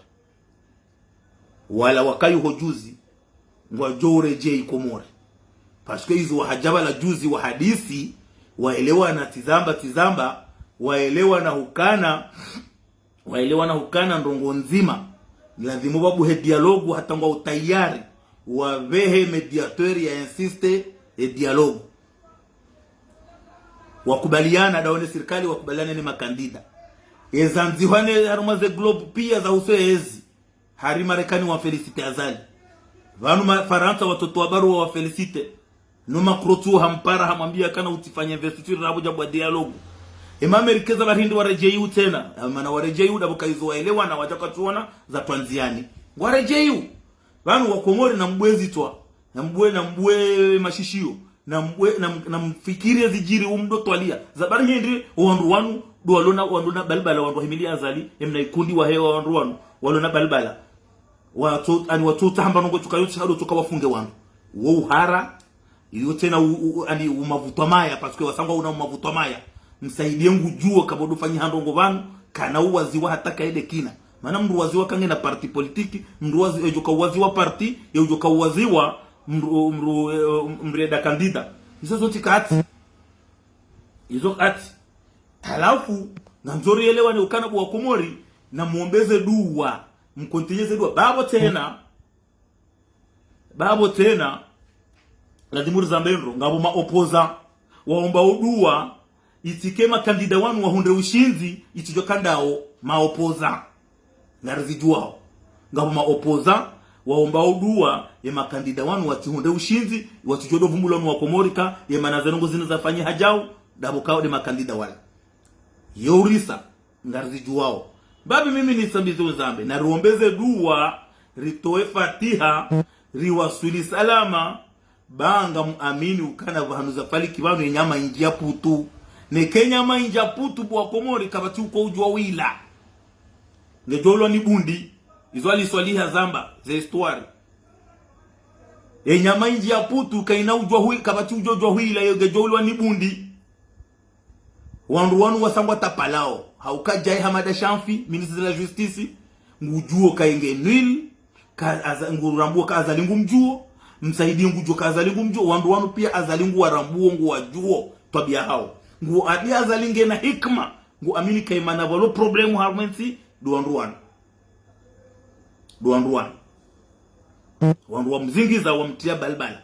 Wala wakayi ho juzi, ngwadjo uredjei Komori. Parce que izo wahadja pvala juzi wahadisi, waelewana tsi zamba, tsi zamba, waelewana hukana, waelewana hukana ndrongoo ndzima. Lazimu pvabuhe dialogue hata ngwa utayari, wapvehe médiateur ya insister e dialogue. Wakubaliana, dao ne sirikali, wakubaliana ne makandida. Eza ndzihwa ne harumwa ze globe pia za uso ezi. Hari Marekani wa féliciter Azali. Pvanu ma Farantsa watoto wa baruwa wa féliciter. No Macron tsu hampara hamwambia ukana utsifanye investiture rabu djabwa dialogue. Ema Américains za bari hindri waredjei utsena. Mana waredjei u dabo kayizo waelewana wadja kwatsuona za twandziani. Ngwaredjei u. Pvanu wa Komori na mbwe zitswa, na mbwe, na mbwe mashishiyo, na mbwe, na m-, na mfikiri zidjiri umdo twalia. Za bari hindri, wandru wanu, ndo walona, wandru na balbala, wandru wahimili Azali, emna ikundi wahe wandru wanu, walona balbala. Watso, ani watso tsahamba ndrongoo tsuka yotsi hado tsuka wafunge wandru. Wo uhara, iyo tsena u, u, u, ani umavutwa maya, parce que wasangwa una umavutwa maya. Msaidie ngudjuo kapvo ndo fanyiha ndrongoo pvanu, kana uwaziwa hata kaede kina. Mana mndru waziwa kangena parti politique, mndru wazi-, edjoka uwaziwa parti, ye udjoka uwaziwa mndru, mndru, eh, mndru eda kandida. Izo zontsi kati. Izo kati. Halafu, ngandzo rielewane ukana bo wa Komori, na muombeze dua, mkontinyeze dua. Babo tsena, Babo tsena, lazimu rizambe ndro, ngapvo ma opposants, waombao dua, itsike makandida wanu wahundre ushindzi, itsidjo kandao ma opposants. Ngarizidjuwao. Ngapvo ma opposants, waombao dua, ye makandida wanu watsihundre ushindzi, watsidjo ndo vumbulwa ni wa Komori ka, ye mana ze ndrongoo zinu zafanyiha djau, dabo kao nde makandida wala. Yo urisa, ngarizidjuwao. Babi mimi nisambize uzambe, na riombeze dua, ritowe fatiha, riwaswili salama, ba ngamuamini ukana pvahanu zafaliki pvanu ye nyama indji ya putu. Neke nyama indji ya putu bo wa Komori kapvatsi uko udjuwa wila. Ngedjo ulwa ni bundi, izo aliswaliha zamba, ze histoire. Ye nyama indji ya putu kaina udjuwa hui-, kapvatsi udjuwa udjuwa wila, yo ngedjo ulwa ni bundi. Wandru wanu wasangwa tapalao. Hauka djae Hamada Chanfi, ministre de la Justice, ngudjuo ka inge nul, ka Aza-, ngurambuo ka Azali ngumdjuo, Msaidie ngudjuo ka Azali ngumdjuo, wandru wanu pia Azali nguwarambuo nguwadjuo, twabia hao. Nguadi Azali ngena hikma, nguamini ka imana pvalo problème harumwa entsi, ndo wandru wanu. Ndo wandru wanu. Wandru wamzingiza wamtria balbala.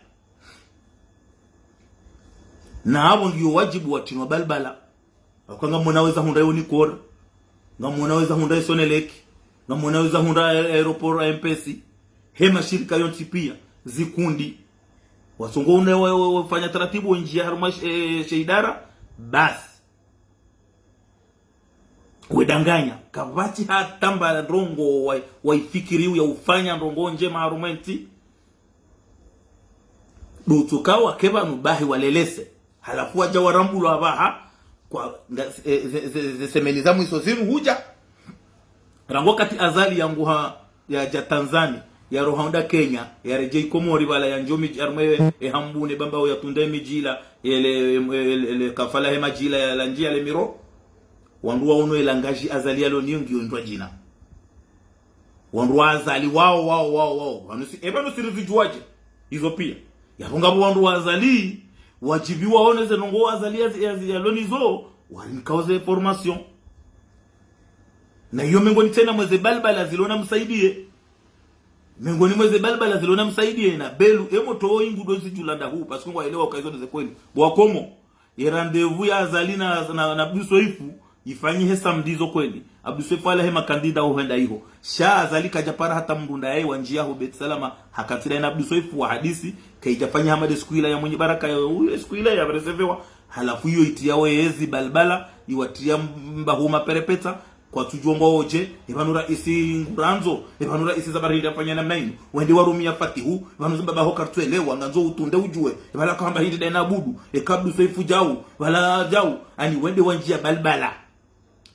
Na apvo ngiyo wadjibu watrinwa balbala. Wakanga mwana weza hundra yo nikora. Ngamwona weza hundra e Sonelec, ngamwona weza hundra ae-, aéroport A M P C, he mashirika yontsi pia, zikundi. Wasongo une wa-, wa-, wafanya taratibu wendjia harumwa sh-, eh, she idara, basi. Wedanganya, kapvatsi hata mba ndrongo wa-, waifikiri ya ufanya ndrongo ndjema harumwa entsi. Ndo utsokao wake pvanu bahi walelese. Halafu wadja warambulwa apvaha, kwa, nga, eh, ze, ze, ze semeni za mwiso zinu hudja. Rangu wakati Azali yanguha yadja Tanzania, yaroha hwenda Kenya, yaredjei Komori pvala yandjia midji, harumwa e, e Hambu ne Bambao yatunde midji ila, ele, ele, ele, ele kafala he madji ila yalandjia le miro. Wandru waono e langage Azali yalo nayo ngiyo ndrwadjina. Wandru wa Azali wao, wao, wao, wao. Pvanu si, e pvanu si rizidjuwadje. Izo pia. Yapvo ngapvo wandru wa Azali, wadjibiwa waone ze ndrongo Azali ya, ya, yalo nazo, warinikao ze formation. Na iyo mengoni tsena mweze balbala zilo na Msaidie. Mengoni mweze balbala zilo na Msaidie na Belu, e moto wo ingu ndo zidjula ndahu, parce que ngwaelewa uka izo ndo ze kweli. Bo Wakomori. Ye rendez-vous ya Azali na, na, na Abdou Soefo, ifanyihe samedi zo kweli. Abdou Soefo halawa he makandida ohwenda iho. Sha Azali kadjapara hata mndru ndaye wandjia ho Beit Salama, hakantsi ndaye na Abdou Soefo wahadisi, kaidjafanya hama nde siku ila ya Mwinyi Baraka ya, uyo siku ila ya resevewa. Halafu iyo itria wezi balbala, iwatria mba huma perepetsa, kwatsudjuwa ngwaodje, e pvanu raisi ngurandzo, e pvanu raisi za bari hindri afanya namna inu, wende warumia Fatihu, e pvanu zibaba ho kartsuelewa, ngandzo utunde udjuwe, e pvala kahamba hindri ndaye na Abudu, e ka Abdou Soefo djau, pvala djau, ani wende wandjia balbala.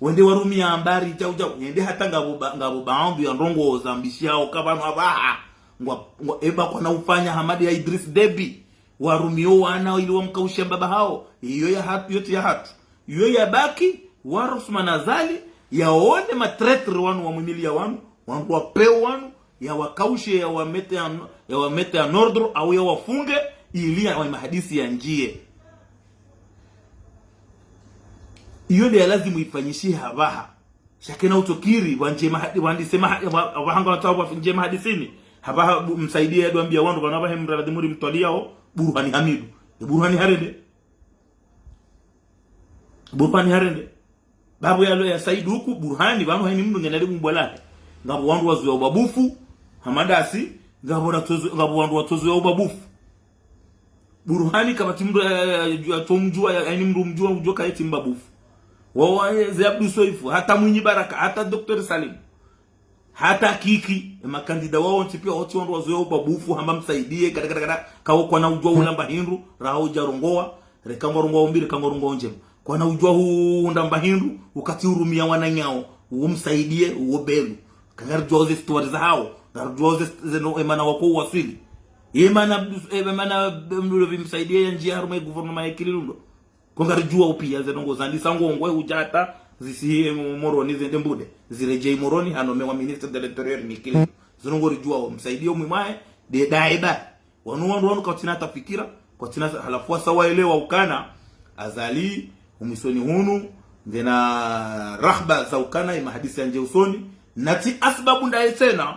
Wende warumia ambari djau djau, yende hata ngapvo ba-, ngapvo baandhu ya ndrongo zambishihao ka pvanu apvaha, ngwa, ngwa, eba kwana ufanya hama nde ya Idriss Déby, warumio wana ili wamkaushe mbaba hao, iyo ya hatru, yontsi ya hatru. Iyo yabaki, waro Assoumani Azali, yaone matraitres wanu wamwimiliya wanu, wandru wa peu wanu, yawakaushe, yawamete en, yawamete en ordre, au yawafunge, ili ya, wa mahadisi yandjie. Iyo nde ya lazimu ifanyishihe apvaha. Sha kena utsokiri, wandjie mahadi-, wandise mahadi-, wa-, wahanga watsaha wandjie mahadisini. Apvaha bu-, Msaidie yadjwambia wandru, pvanu apvaha e mradi muri mtwaliyao, Burhani Hamidu. E Burhani harende. Burhani harende. Babu yalo ya Said huku, Burhani, pvanu haini mndru ngena libumbwa lahe. Ngapvo wandru wazoweya ubabufu, hama ndasi, ngapvo ratsozo-, ngapvo wandru watsozoweya ubabufu. Burhani kapvatsi mndru ya, ya, ya, ya, yatsomdjuwa, ya, haini mndru mdjuwa, udjuwa ka yetsi mbabufu. Wawo, eh, ze Abdou Soefo, hata Mwinyi Baraka, hata Docteur Salim. Hata Kiki, e makandida wawo wontsi pia wontsi wandru wazoweya ubabufu, hamba Msaidie, kada, kada, kada, kawo kwana udjuwa ulamba hindru, raha udja rongowa, reka ngwarongowa umbi, reka ngwarongowa ndjema. Kwana udjuwa hundra mba hindru, ukatsi urumia wananyawo, uwo Msaidie, uwo Belu. Ka ngaridjuwao ze histoire zahao, ngaridjuwao ze, ze no, e mana wako uwaswili. E mana, e mana, mlolo pvi Msaidie yandjia harumwa e gouvernement ya Ikililu ndo. Ko ngaridjuwao pia ze ndrongo zandisa ngongwe udja hata zisihi Mo-, Moroni zende Mbude. Ziredjei Moroni hanomewa ministre de l'intérieur Ikililu. Ze ndrongo ridjuwao Msaidie umwi mwahe, nde daye ba. Wanu wandru wanu kwatsina hata fikira, kwatsina sa-, halafu wasa waelewa ukana, Azali, umwisoni hunu, ngena rahba za ukana, e mahadisi yandje usoni, na tsi asbabu ndaye tsena,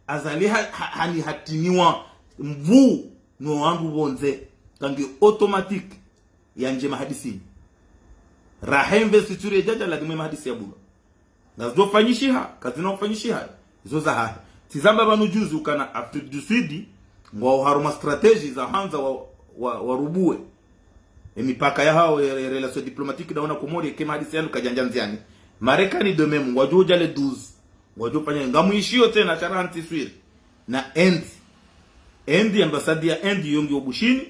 Azali ha-, ha-, hani hatiniwa mvu no wandru pvondze, kangi automatique yandje mahadisini. Raha investiture yadja, lazimu e mahadisi yabulwa. Ngazidjofanyishiha, kazina ufanyishiha, izo zahahe. Tsizamba pvanu juzi ukana Afrique du Sud, ngwao harumwa stratégie za handza wa, wa, warubuwe e mipaka yahao, e, e relation diplomatique ndawo na Komori, eka e mahadisi yanu kayadjandja ndziani. Marekani de même, ngwadjo udja le douze. Ngwadjo fanya, ngamwishiyo tsena, sha raha ntsi swiri. Na Inde. Inde, ambassade ya Inde, yo ngiyo Bushini,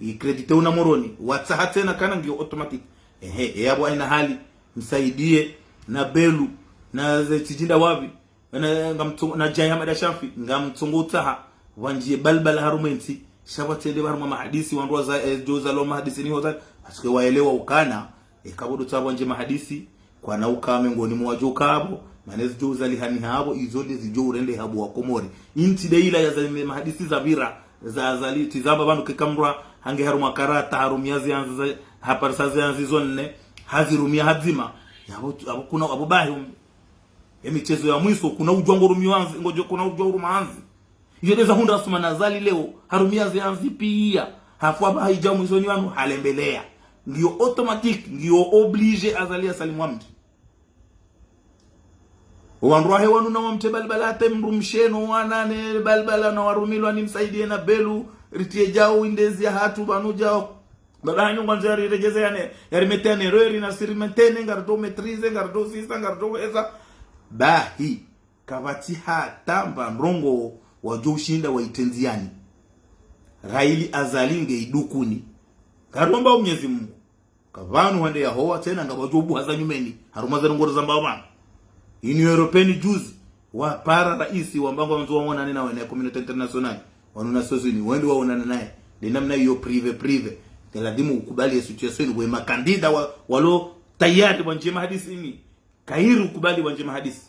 i crédité una Moroni. Watsaha tsena kana ngiyo automatique. Ehe, e yapvo haina hali, Msaidie, na Belu, na ze tsidjinda wapvi, na, ngamtsongo, na Djae Hamada Chanfi, ngamtsongo utsaha, wandjie balbala harumwa entsi, sha pvatsende pva harumwa mahadisi, wandru waza, eh, djo zalwa mahadisini hoza, parce que waelewa ukana, eka pvo ndo tsaha wandjie mahadisi, kwana uka mengoni mwa wadjo kapvo, mana zidjo uzalihani hapvo, izo nde zidjo urende hapvo wa Komori. Intsi nde ila ya Azali, mahadisi zapvira, za Azali, tsizamba pvanu keka mndru hange harumwa karata, harumia ziandzi za, haparisa ziandzi zo nne, hazirumia hadzima. Yapvo, yapvo kuna, yapvo bahi, um, e mitsezo ya mwiso, kuna udjuwa ngorumio handzi, ngodjo kuna udjuwa uruma handzi. Iyo nde zahundra Assoumani Azali leo, harumia ziandzi pia. Hafu apvaha idja mwisoni wanu, halembeleya. Ngiyo automatique, ngiyo obligé Azali ya salimu amri. Owandru wahe wanu na wamtse balbala, hata mdrumshe no wana ne balbala na warumilwa ni Msaidie na Belu, ritriye djau indezi ya hatru pvanu djau. Baba hanyu ngwandzo yariredjeze yane, yarimetene rweri na sirimetene, ngaridjo maîtriser, ngaridjo sisa, ngaridjo heza. Bahi, kapvatsi hata mba ndrongo wadjo ushinda waitrendziani. Raili Azali nge idukuni. Ngaromba Mwenyezi Mungu. Kapvanu hwende yahowa tsena ngapvadjo ubuha za nyumeni. Harumwa ze ndrongo rizambao pvanu. Union Européenne juzi, wapara raisi wamba ngwandzo waonane na wene communauté internationale. Wanu Nations Unies, wende waonane naye. Nde namna iyo privé, privé. Nge ladhimu ukubali ye situation, we makandida wa, walo tayari wandjie mahadisini. Kayiri ukubali wandjie mahadisi.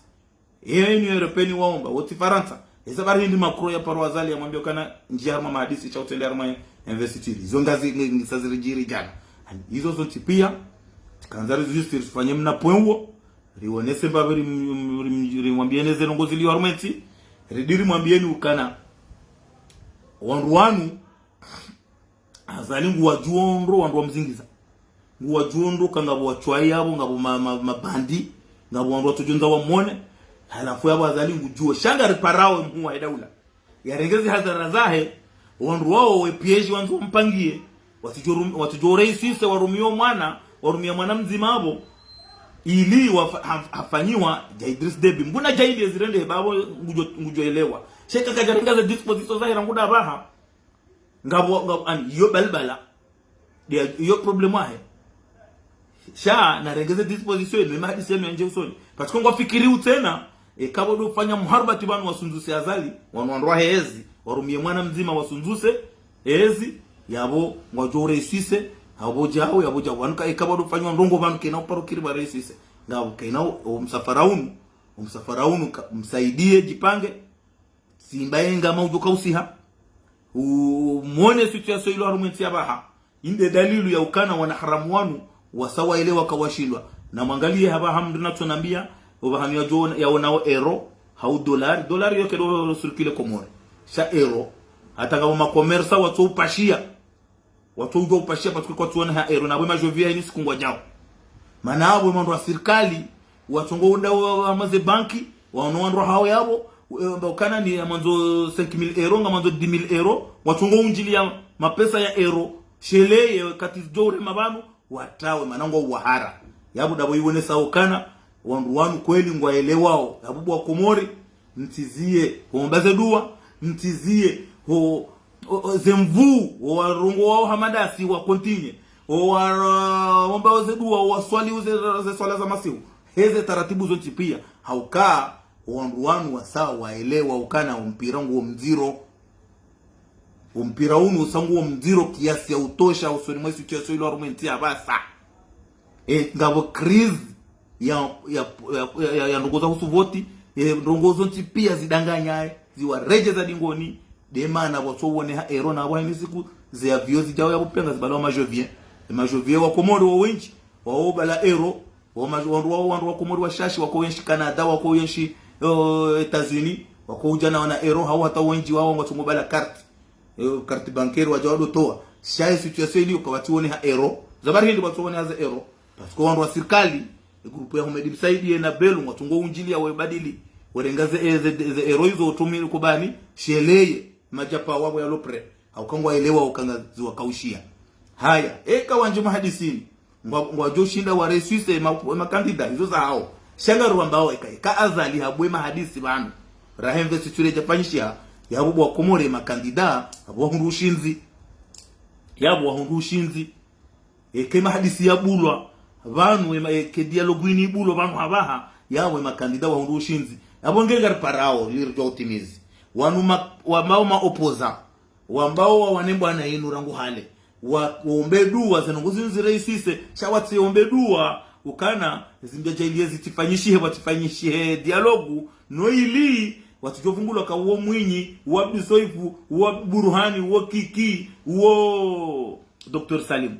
Ye Union Européenne waomba, wotsi Farantsa. Eza bari hindri Macron ya paro Azali yamwambia ukana ndjia harumwa mahadisi sha utsende harumwa investiture. Izo ngazi, nge, nge, saziridjiri djana. Ani, izo zontsi pia, kandzari juste rifanye mna point uwo, rionese mbapvi ri, ri, ri, rimwambieni ze ndrongo zilio harumwa entsi, ridiri mwambieni ukana wandru wanu, Azali nguwadjuo ndro wandru wamzingiza. Nguwadjuo ndro ka ngapvo watshwayi yapvo, ngapvo ma, ma, mabandi, ngapvo wandru watsodjondza wamwone. Halafu yapvo Azali ngudjuo. Sha ngariparao mhuu wahe daula yarenge ze hadhara zahe, wandru wao we piège wandzo wampangie, watsidjo rum-, watsidjo réussir, warumio mwana, warumia mwana mdzima apvo, ili wafa-, haf-, hafanyiwa dja Idriss Déby. Mbona djaili ezirende bapvo ngudjo, ngudjo elewa. Sha eka kadjarenga ze disposition zahe rangu nda pvaha. Ngapvo, ngapvo, ani, iyo balbala. Nde, iyo problème wahe. Sha, narenge ze disposition, no ye mahadisi yanu yandje usoni. Parce que ngwafikiri utsena, eka pvo ndo ufanya muharabati pvanu wasundzuse Azali, wanu wandru wahe ezi, warumie mwana mdzima wasundzuse, ezi, yapvo, ngwadjo réussir, yapvo djao, yapvo djao. Wanu ka, eka pvo ndo ufanya ndrongo pvanu kena uparo kiri wa réussir. Ngapvo kena o, o msafara unu, o msafara unu ka, Msaidie, djipange, Simba yenga maudjo kausiha. U-, mwone situation ilo harumwa entsi ya pvaha. Inde dalilu ya ukana wana haramu wanu, wasa waelewa kawashindwa. Na mwangalie hapvaha mndru natsonambia, opvahanu yadjo, yaonao euro, hau dollar, dollar yo kendo circuler Komori. Sha euro, hata ngapvo ma commerçant watso upashia. Watso udjo upashia parce que kwatsuoneha euro, na pvwe majovier heni siku ngwadjao. Mana apvo mwandru wa sirikali, watsongo unda wa, wa maze banki, waono wandru hao yapvo, e, mba ukana ni ya mwandzo cinq mille euros, nga mwandzo dix mille euros, watsongo undjilia mapesa ya euro, sheleye, kati zidjo urema pvanu, watrawe, mana ngwa uwahara. Yapvo ndapvo iwonesa ukana, wandru wanu kweli ngwaelewao, yapvo bo wa Komori, mtsizie, ho mbaze dua, mtsizie, ho, o, o, ze mvuu, o warongoao hamadasi wa continuer, o wa, o mbao ze dua, o waswali uze, ze swala za masihu. Heze taratibu zontsi pia, hauka, wandru wanu wasa waelewa ukana o mpira nguo mdziro. O mpira unu usa nguo mdziro kiasi ya utosha, usoni mwe situation ilo harumwa entsi ya pvasa. E, ngapvo crise ya, ya, ya, ya, ya ndrongo za husu voti, e, ndrongo zontsi pia zidanganya, e, ziwaredjeza dingoni, nde mana pvwatsouoneha euro na pvwa hini siku, ze avion zidjao yapvo pia ngazibalwa majovier. E majovier wa Komori wo wendji, wao bala euro, wa ma-, wandru wao, wandru wa Komori washashi, wako wenshi Canada, wako wenshi, o, États-Unis, wako udja na wana euro, hau hata wendji wao ngwatsongo bala carte. E, carte bancaire wadja wadotowa. Sha ye situation iliyo kapvatsi woneha euro. Za bari hindri pvwatsu woneha ze euro. Parce que wandru wa sirikali, e groupe ya Houmed Msaidie na Belu, ngwatsongo undjilia we badili. Werenga ze, e, ze, ze euro izo utumini kubani, sheleye, madjapa wapvo yalo prêt. Hauka ngwaelewa uka ngaziwakaushia. Haya, eka wandjie mahadisini. Ngwa, ngwadjo shinda wa réussir ma, ma candidat, izo zahao. Sha ngaruwambao eka, eka Azali habue mahadisi pvanu. Raha investiture djafanyishiha, yapvo bo wa Komori ma candidat, yapvo wahundru ushindzi. Yapvo wahundru ushindzi. Eke mahadisi yabulwa, pvanu, ema, eke dialogue ini ibulwa, pvanu hapvaha, yapvo ma candidat wahundru ushindzi. Yapvo nge ngariparao, liri djwa utimizi. Wanu ma, wambao ma opposant. Wambao wawane mbwana inu rangu hale. Wa, waombe dua, ze ndrongo zinu ziréussir, sha watsiombe dua, ukana, zimbia djaili ezi tsifanyishihe, watsifanyishihe dialogue, no ili, watsudjo vumbulwa ka uwo Mwinyi, uwo Abdu Soifu, uwo Buruhani, uwo Kiki, uwo Docteur Salim.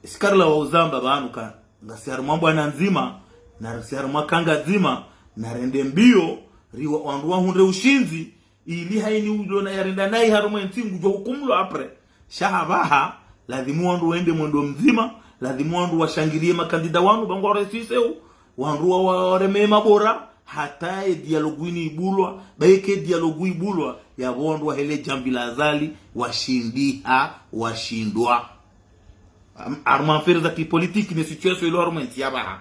Sikarila wa uzamba pvanu ka, ngasi harumwa mbwana ndzima, na risi harumwa kanga ndzima, na rende mbio, riwa, wandru wahundre ushindzi, ili haini ulona yarenda nayi harumwa entsi ngudjo hukumulwa après. Sha hapvaha, ladhimu wandru wende mwendo mdzima, ladhimu wandru washangirie ma candidat wanu, pvangwa réussir u, wandru wa, wa, wareme mabora, hata ye dialogue inu ibulwa, ba yeka ye dialogue ibulwa, yapvo wandru wahe le djamvi la Azali, washindiha, washindwa. Am-, harumwa affaire za kipolitiki ne situation ilo harumwa entsi yapvaha.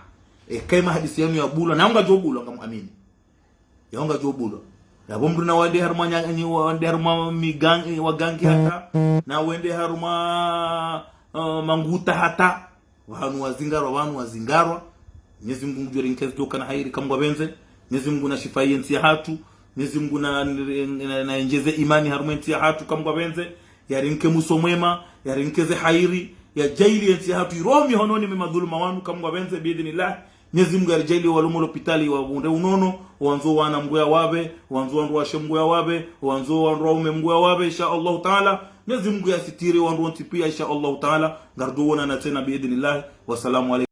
Eka ye mahadisi yanu yabulwa, na ngayidjo bulwa, ngamwamini. Yao ngayidjo bulwa. Yapvo mndru na wende harumwa nya-, nyi wende harumwa migang-, eh, wagangi hata, na wende harumwa, eh, manguta hata. Wanu wazingarwa, wanu wazingarwa. Mwenyezi Mungu ngudjo rinkeze toka na hairi kamwe ngwapvendze. Mwenyezi Mungu na shifa ye ntsi yahatru. Mwenyezi Mungu na, na, na, na yendjeze imani harumwa entsi yahatru kamwe ngwapvendze. Yarinke mwiso mwema, yarinkeze hairi, yadjaanlie entsi yahatru iromi hononi mwe madhuluma wanu kamwe ngwapvendze biidhnillah. Mwenyezi Mungu yaridjaanlie walo mo lopitali wapvundre unono, wandzo wana Mungu yawapve, wandzo wandru washe Mungu yawapve, wandzo wandru waume Mungu yawapve, insha Allahu Taala. Mwenyezi Mungu yasitiri wandru wontsi pia, insha Allahu Taala. Ngaridjo wonana tsena biidhnillah. Wassalamu alaikum.